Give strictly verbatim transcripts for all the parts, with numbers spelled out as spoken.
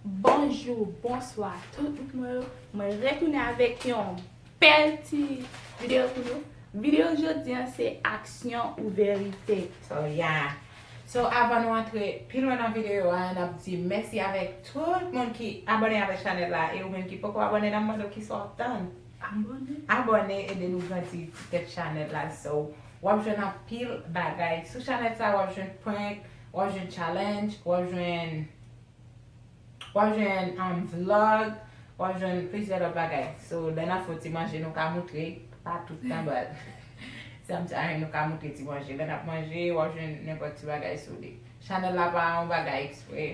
Bonjou, bonswa tout moun mwen yo. Mwen retounen avèk yon bèl ti videyo pou nou. Videyo jodi a se aksyon ou verite. So, yeah. So, avan nou antre pi lwen nan videyo a, n ap di mèsi avèk tout moun ki abòne avèk chanèl la. E ou menm ki poko abòne, n ap mande w kisa w ap tann. Abòne. Abòne, ede nou grandi ti tèt chanèl la. So, w ap jwenn anpil bagay. Sou chanèl sa, w ap jwenn prank, w ap jwenn challenge, w ap jwenn W ap jwenn, um, vlog, w ap jwenn plizyè lòt bagay. So, lè n ap fè ti manje, nou ka moutre, pa tout tan, but sometimes nou ka moutre ti manje. Lè n ap manje, w ap jwenn nenpòt ti bagay sou li. Chanèl la pa yon bagay eksprè.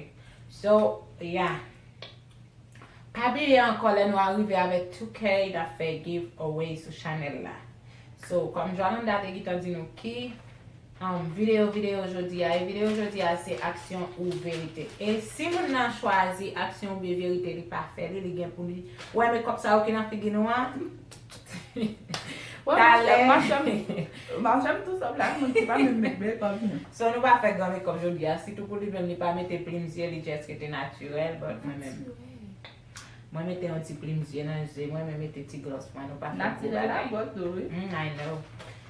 So, yeah. Pa bliye ankò, lè nou arive avèk two K, n ap fè giveaway sou chanèl la. So, kòm Jolanda te gentan di nou ki, um, videyo, videyo jodi a, e videyo jodi a se aksyon ou verite. E si moun nan chwazi aksyon oubyen verite, li pa fè li, li gen pou li wè mekòp sa yo ki nan figi nou an. Wè, talè. M ap janm, m ap janm tou sanble ak moun ki pa menm met mekòp, non. So, nou pa fè gran mekòp jodi a, sitou pou li menm, li pa mete plim zye, li just rete natirèl, but mwen menm. Mwen mete yon ti plim zye nan je mwen, mwen mete ti glòs mwen, nou pa fè gwo bagay. Natirèl a bòt tou, wi. Mm, I know.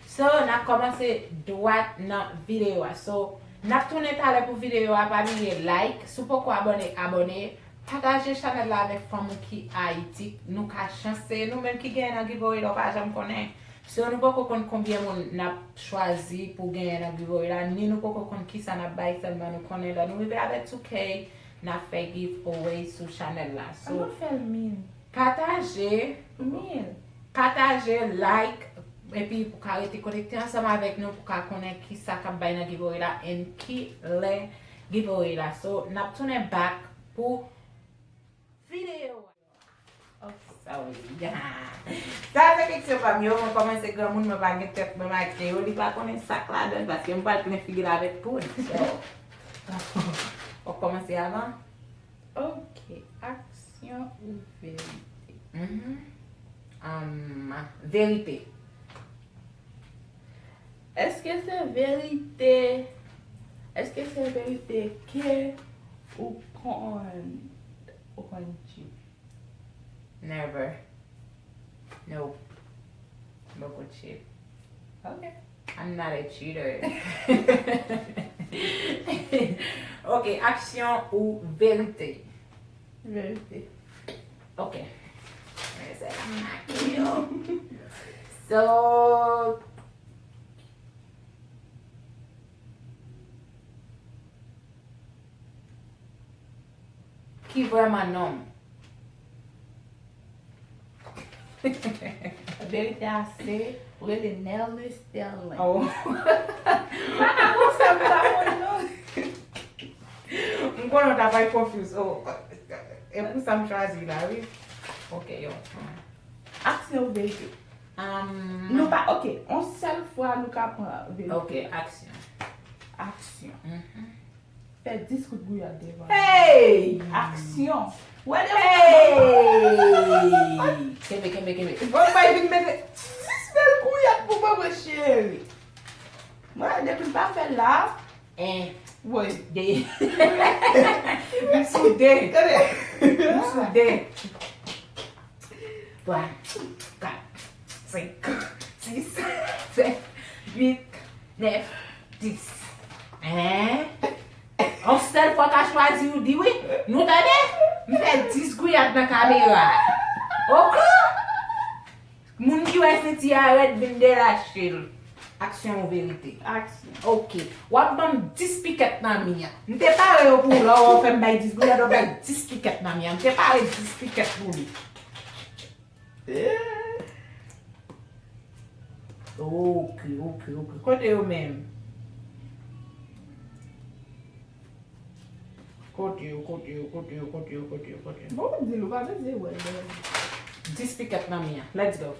So, n ap kòmanse dwat nan videyo a. So, n ap tounen talè pou videyo a, pa bliye like. Si w poko abòne, abòne. Pataje chanèl la avèk fanm ou ki Ayiti. Nou ka chance se nou menm ki genyen nan giveaway la, w pa janm konnen. So, nou poko konn konbyen moun n ap chwazi pou genyen nan giveaway la, ni nou poko konn kisa n ap bay, sèlman nou konnen lè nou rive avèk two K, n ap fè giveaway sou chanèl la. So, ann nou fè l mil. Pataje. Mil. Pataje, like, epi pou ka rete konekte ansanm avèk nou, pou ka konnen kisa k ap bay nan giveaway la, and ki lè giveaway la. So, n ap tounen back pou videyo a. Oh, sorry. Sa se keksyon pa m yo, mwen kòmanse granmoun, mwen pa gen tèt mwen mache yo, li pa konnen sa k ladan l, paske m pral plen figi l avèk poud. So, w ap kòmanse avan? Ok, aksyon ou verite? Mhm. Um, verite. Èske se verite? Èske se verite ke ou konn, ou konn cheat? Never. Nope. M poko cheat. Ok. I'm not a cheater. Ok, aksyon ou verite? Verite. Ok. Men se la make yo. So, ki vrèman non m? Verite a se, ou rele Nelly Sterling. Oh. Pa ka konsa m pa konn non. M konnen w ta pral confuse. Oh, e pou sa m chwazi la, wi. Ok, yo. Aksyon ou verite? Um, nou pa, ok, yon sèl fwa nou ka pran verite. Ok, aksyon. Aksyon. Mhm. Fè dis kout gouyad devan. Hey! Aksyon. Wè de. Hey! Kenbe, kenbe, kenbe. Bon, m bay vin mete dis bèl gouyad pou mwen, mwen cheri. Mwen, depi m pa fè l la. En. Woy. De. M sou de. Tande. M sou de. Twa, kat, senk, sis, sèt, uit, nèf, dis. Hein? Yon sèl fwa ka chwazi ou di wi. Nou tande? M fè dis gouyad nan kamera. Ok? Moun ki wè senti a rèd vin derache l. Aksyon ou verite? Aksyon. Ok. W ap ban m dis pikèt nan mi an. M te pare yo pou ou la, w fè m bay dis gouyad, w ap bay dis pikèt nan mi an. M te pare dis pikèt pou li. Eh. Ok, ok, ok. Kote yo menm? Kote yo, kote yo, kote yo, kote yo, kote yo, kote yo? Bon, di l, ou pa bezwen wè l. Dis pikèt nan mi an. Let's go.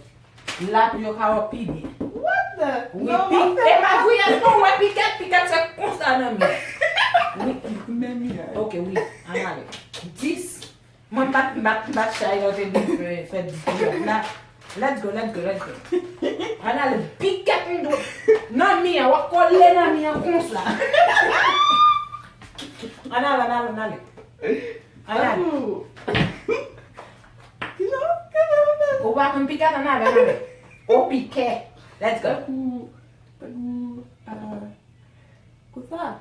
La pou yo ka wè pi byen. What the? Wi, non, pi, e pa gouyad non, wè pikèt, pikèt se konsa nan mi an. Wi. Men mi an. Ok, wi. Ann ale. Dis. Mwen m bat, m bat, m bat chay la, te di fè, fè dis gouyad la. Let's go, let's go, let's go. Ann ale, pikèt m dwe. Nan mi an, w ap kole nan mi an konsa. Ann ale, ann ale, ann ale. Ann ale. Ou pa konn pikèt, ann ale, ann ale. O pikè. Let's go. Konsa.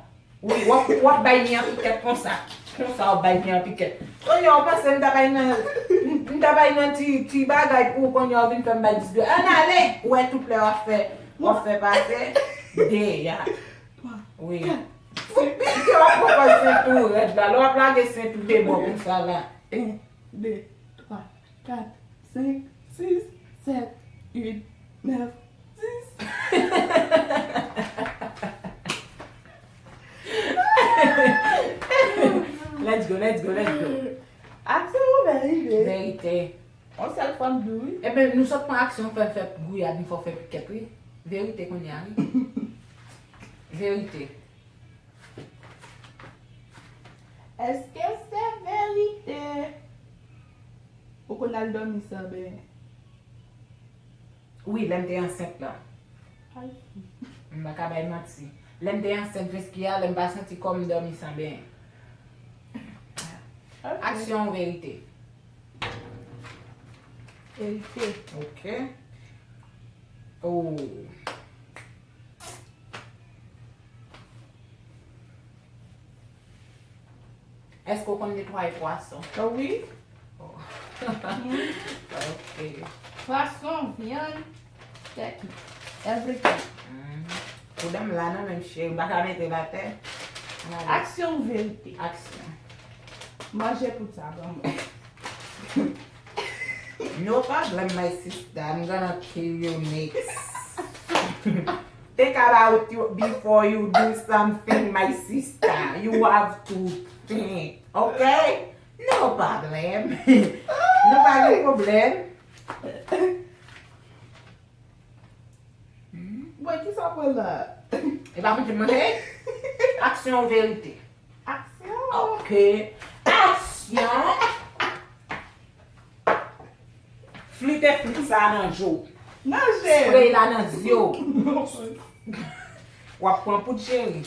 Wi, w ap, w ap bay mi an pikèt konsa. Konsa w ap bay mi an pikèt. Kounye a w panse m ta bay nan, m ta bay nan ti, ti bagay pou kounye a w vin fè m bay dis de. Ann ale! Ou wè tout lè w ap fè, w ap fè pase. De, ya. Wi. Ou pike w ap pran sent ou rèd la. Lè w ap lage sent ou de bò konsa la. En, de, twa, kat, senk, sis, sèt, uit, nèf, dis. Let's go, let's go, let's go. Aksyon ou verite? Verite. On sèl fwa m di wi. Ebyen, nou sot pran aksyon, fè, fè gouyad, nou fò fè pikèt, wi. Verite kounye a, wi. Verite. Èske se verite? Ou konn al dòmi san benyen? Wi, lè m te ansent la. Ay. M pa ka bay manti. Lè m te ansent jiska lè m pa santi kò m dòmi san benyen. Ok. Aksyon ou verite? Verite. Ok. Oh. Èske w konn netwaye pwason? Wi. Oh. Ok. Pwason, vyann, tèt, everything. Mhm. Kou dan m la non, menm cheri, m pa ka mete l atè. Ann ale. Aksyon ou verite? Aksyon. Manje poud sa, ban mwen. No problem, my sister. I'm gonna kill you next. Think about you before you do something, my sister. You have to think, okay? No problem. Nou pa gen pwoblèm. Mwen, kisa w pran la? E pa manje manje? Aksyon ou verite? Aksyon. Ok. Aksyon. Flite flit sa nan je w. Nan je m. Spray la nan zye w. W ap pran poud cheri.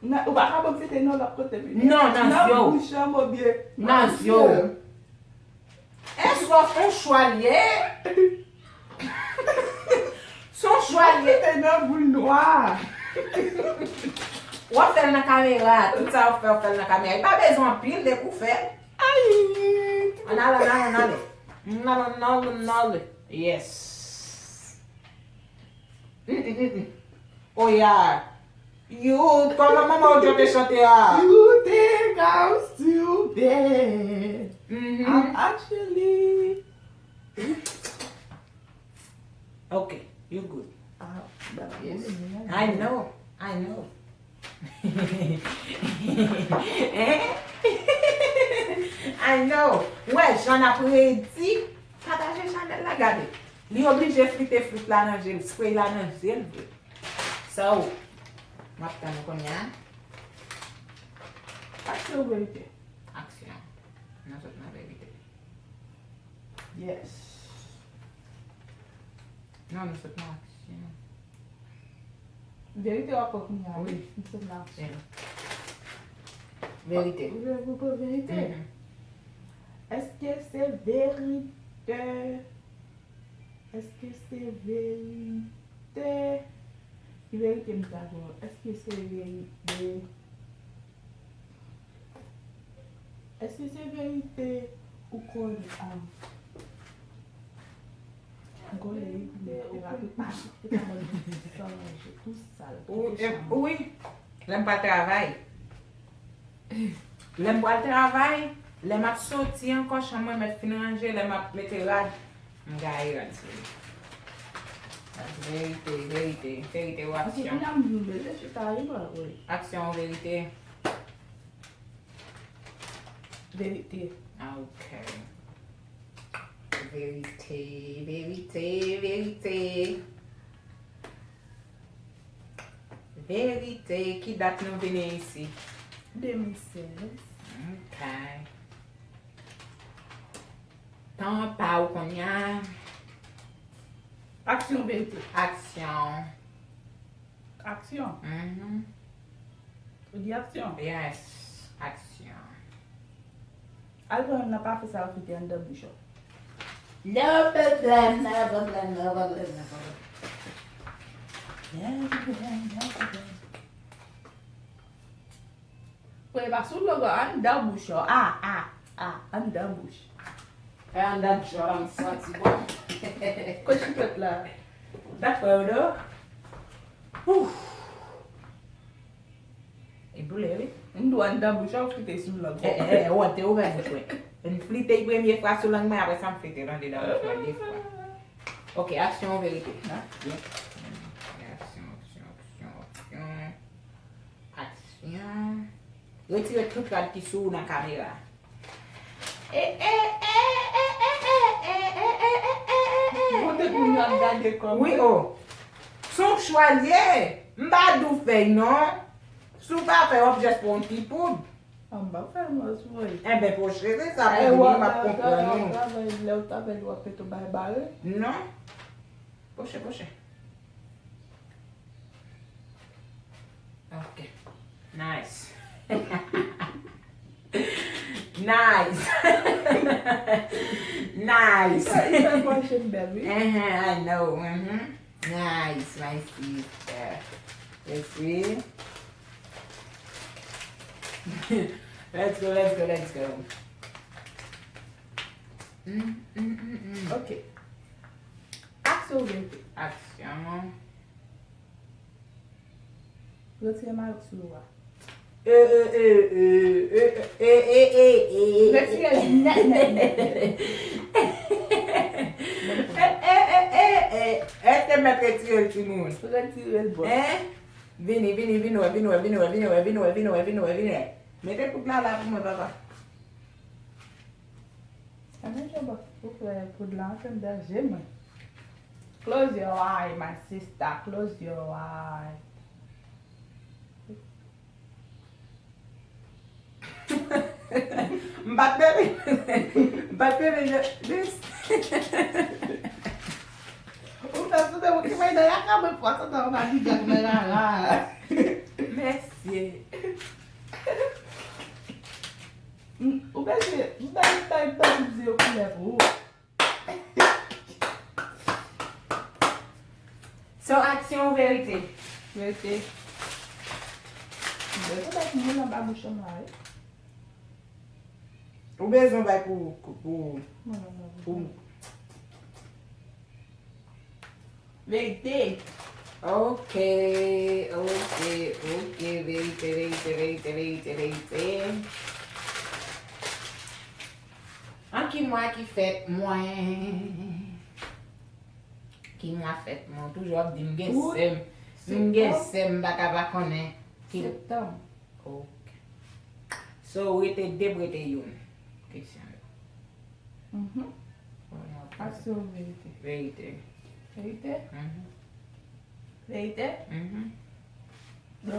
Nan, ou pa ka ban m flite nan lòt kote pi. Non, nan zye w. Nan bouch an, mon Dieu. Nan zye w. Èske w fè yon chwa l ye? Se yon chwa l ye. Mete nan boul nwa. W ap fè l nan kamera. Tout sa w ap fè, w ap fè l nan kamera. Li pa bezwen anpil depi w fè l. Ay. Ann ale, ann ale, ann ale. Ann ale, ann ale, ann ale. Yes. Mm, mm, mm, mm. Oh yeah. You, kòman manman w te chante a? You think I'm stupid. Mhm. I'm actually. Ok, you good. Ah, yes. I know, I know. Eh? I know. Wè, jan ap redi, pataje chanèl la, gade. Li oblije flite flit la nan je l, spray la nan je l vre. So, m ap tann ou kounye a. Aksyon ou verite? Aksyon. Nou sot nan verite. Yes. Non, nou sot nan aksyon. Verite w ap pran kounye a, wi. Wi. Nou sot nan aksyon. Yeah. Verite. Ou vle pou pran verite? Mhm. Èske se verite? Èske se verite? Ki verite m ta pran? Èske se verite? Èske se verite ou konn, um, gole epi te rapid atik te ka manje tou sal, tou te chanm. Wi, lè m pa travay. Lè m pral travay, lè m ap soti ankò, chanm mwen mèt fin ranje, lè m ap mete rad, m gaye rad sou li. Verite, verite, verite ou aksyon? Aksyon ou verite? Verite. Ah, ok. Verite, verite, verite. Verite, ki dat nou vini isi? De mil sèz. Ok. Tan pa ou kounye a. Aksyon, verite. Aksyon. Aksyon? Mhm. Ou di aksyon? Yes, aksyon. Al pran youn nan pafen sa yo frite anndan bouch ou. No problem, no problem, no problem, no problem. No problem, no problem. Premye pa sou logo anndan bouch ou. A, a, a, anndan bouch. E anndan djòl la m santi bon. Kot chipèt la? Dakò, yo do. Ouf. E boule, wi. M dwe anndan bouch ou frite sou lang. E, e, e, wè, te ouvè bouch mwen. M frite l premye fwa sou lang mwen, apre sa m frite l andedan bouch mwen de fwa. Ok, aksyon ou verite? Aksyon, aksyon, aksyon, aksyon. Aksyon. Retire tout rad ki sou ou nan kamera. E, e, e, e. Kote moun yo ap gade kòm wi, o. Se yon chwa l ye. M pa di w fè l non. Si w pa fè, w ap jis pran yon ti poud. A, m pa fè l non, sou mwen. Enben, pwoche, se sa pou di m ap konprann ou. Lè w travay, lè w travay, w ap mete w bay bare. Non. Pwoche, pwoche. Ok. Nice. Nice. Nice. Sa, sa pwoche m bèl, wi. Uh-huh, I know. Uh-huh. Nice, my sister. Let's see. Let's go, let's go, let's go. Mm, mm, mm, mm. Ok. Aksyon ou verite? Aksyon. Retire mayòk sou ou a. E, e, e, e, e, e, e, e, e, e. Retire l nèt, nèt, nèt, nèt, nèt. E, e, e, e, e. Èske m mèt retire l, timoun? Retire l, bòs. Hein? Vini, vini, vini wè, vini wè, vini wè, vini wè, vini wè, vini wè, vini wè, vini wè. Mete poud la la pou mwen, papa. Ann jan bòs pou fè poud la antre anndan je mwen. Close your eye, my sister, close your eye. M pa t bebe. M pa t bebe, je, this. Ou fè sou de moun ki fè de la ka mwen fwa sa ta w pa di gad mwen la la. Mèsi. M, ou bezwen, m bay, bay, bay, m di yo koulè pou ou. So, aksyon ou verite? Verite. M bezwen bay pou moun anba bouch an la, wi. Ou bezwen bay pou, pou, pou, pou. Verite. Ok, ok, ok, verite, verite, verite, verite, verite. An ki mwa ki fèt mwen? Ki mwa fèt mwen? Ou toujou ap di m gen sè m. M gen sè m, m pa ka pa konnen. Ki septanm. Ok. So, rete de pou rete youn. Kesyon yo. Mhm. Aksyon ou verite? Verite. Verite? Mhm. Verite? Mhm.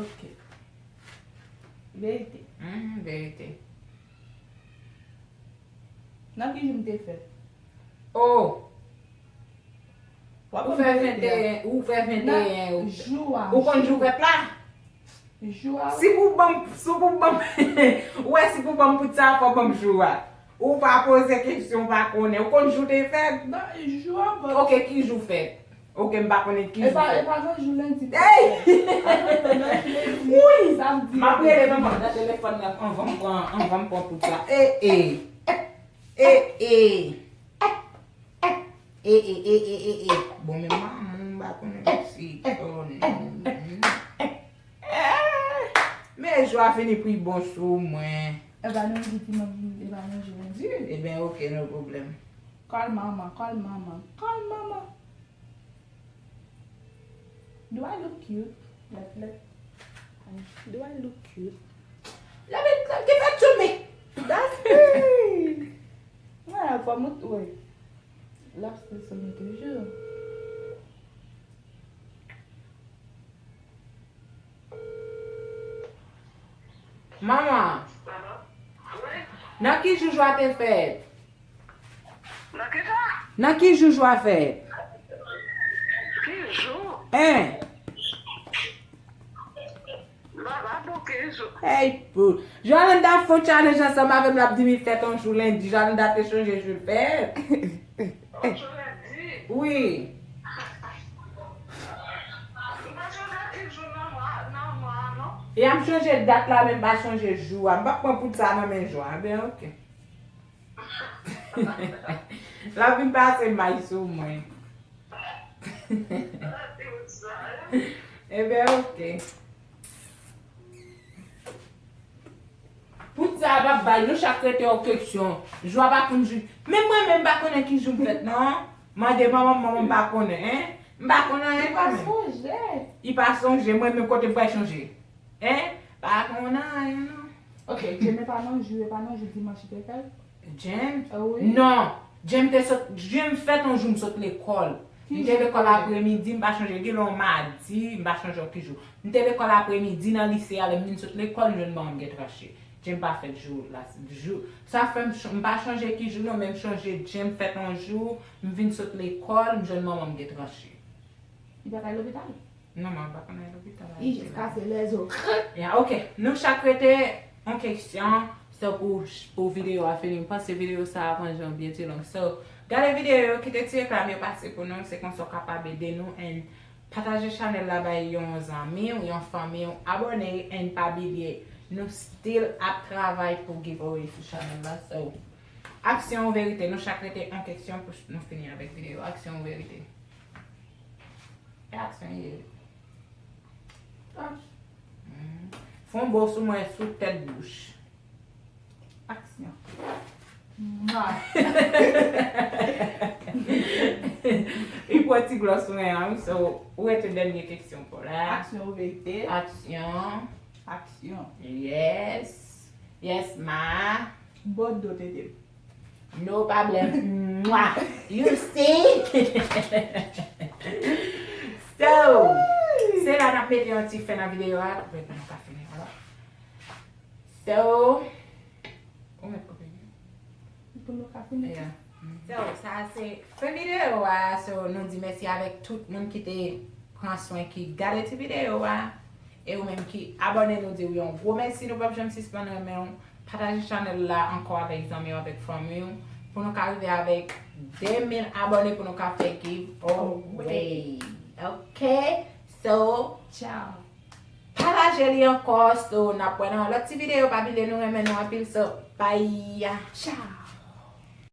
Ok. Verite. Mhm, verite. Nan ki jou m te fèt? Oh! Ou fè venteyen, ou fè venteyen. Jou a. Ou konn jou fèt la? Jou a. Si pou ban m, si pou ban m, ou wè si pou ban m poud sa, fò ban m jou a. Ou pa poze kesyon, ou pa konnen. Ou konn jou te fèt? Non, jou a, bon. Ok, ki jou fèt? Ok, m pa konnen ki jou fèt. E pa, e pa nan jou lendi. Hey! Wi! Samdi. M ap rele manman nan telefòn nan anvan m pran, anvan m pran poud sa. E, e. E, e. E, e, e, e, e, e. Bon, men manman, m pa konnen si konnen. Men jou a fini pi bon sou mwen. E pa nan jou ki manman, e pa nan jou lendi. Ebyen, ok, no problem. Call mama, call mama, call mama. Do I look cute? Let, let, do I look cute? Let me, give it to me. That's me. Mwen, fò mwen, wi. L ap stil sou mwen toujou. Manman, nan ki jou jou a te fèt? Nan ki sa? Nan ki jou jou a fèt? Ki jou? Hein? Baba bouke. Hey, pou. Jolanda fè yon challenge ansanm avè m, l ap di m li fèt yon jou lendi. Jolanda te chanje jou l fèt. Wi. E ap chanje dat la, men m pa chanje jou a. M p ap pran poud sa nan men Jwa. Ben, oke. L ap vin pase may sou mwen. Ebyen, oke. Poud sa a p ap bay, nou chak rete yon keksyon. Jou a pa konn jou. Menm mwen menm, m pa konnen ki jou m fèt, non. Mande manman m, manman m pa konnen, en. M pa konnen anyen, pa menm. Li pa sonje. Li pa sonje, mwen menm kote m pral chanje. En? Pa konnen anyen, non. Ok, Jemmy pa nan jou, e pa nan jou dimanch li te fèt? Jem? Ah, wi. Non. Jem te sot, Jem fèt yon jou m sot lekòl. M te lekòl apremidi, m pa chanje, gen lè yon madi, m pa chanje yon ki jou. M te lekòl apremidi nan lise a, lè m vin sot lekòl, m jwenn manman m gen tranche. Jem pa fèt jou la, jou. Sa fè m ch-, m pa chanje ki jou non, men m chanje Jem fèt yon jou, m vin sot lekòl, m jwenn manman m gen tranche. Li pa t al lopital? Non, mwen pa konn al lopital. Li jis kase lèzo. Ya, ok. Nou chak rete yon keksyon. So, pou, pou videyo a fini, m panse videyo sa a pran jan byen ti long. So, gade videyo yo, kite ti reklam yo pase pou nou. Se konsa w kapab ede nou. And pataje chanèl la bay yon zanmi w, yon fanmi w. Abòne and pa bliye. Nou still ap travay pou giveaway sou chanèl la. So, aksyon ou verite? Nou chak rete yon keksyon pou nou fini avèk videyo. Aksyon ou verite? E aksyon ye. Ah. Mm. Fè yon bo sou mwen, sou tèt bouch. Aksyon. Mwa. Li pran ti glòs mwen an, so, ou rete dènye keksyon pou la. Aksyon ou verite? Aksyon. Aksyon. Yes. Yes, ma. Bò do tete m. No problem. Mwah. You see? So, se la n ap mete yon ti fen nan videyo a. Wait, nou ka fini, alò. So, ou mèt koupe. Pou nou ka fini. Yeah. So, sa se fen videyo a. So, nou di mèsi avèk tout moun ki te pran swen, ki gade ti videyo a. E ou menm ki abòne, nou di w yon gwo mèsi. Nou p ap janm sispann renmen w. Pataje chanèl la ankò avèk zanmi w, avèk fanmi w, pou nou ka rive avèk de mil abòne, pou nou ka fè giveaway. Ok? So, tchao. Pataje li ankò. So, n ap wè nan yon lòt ti videyo. Pa bliye nou renmen nou anpil. So, bye. Tchao.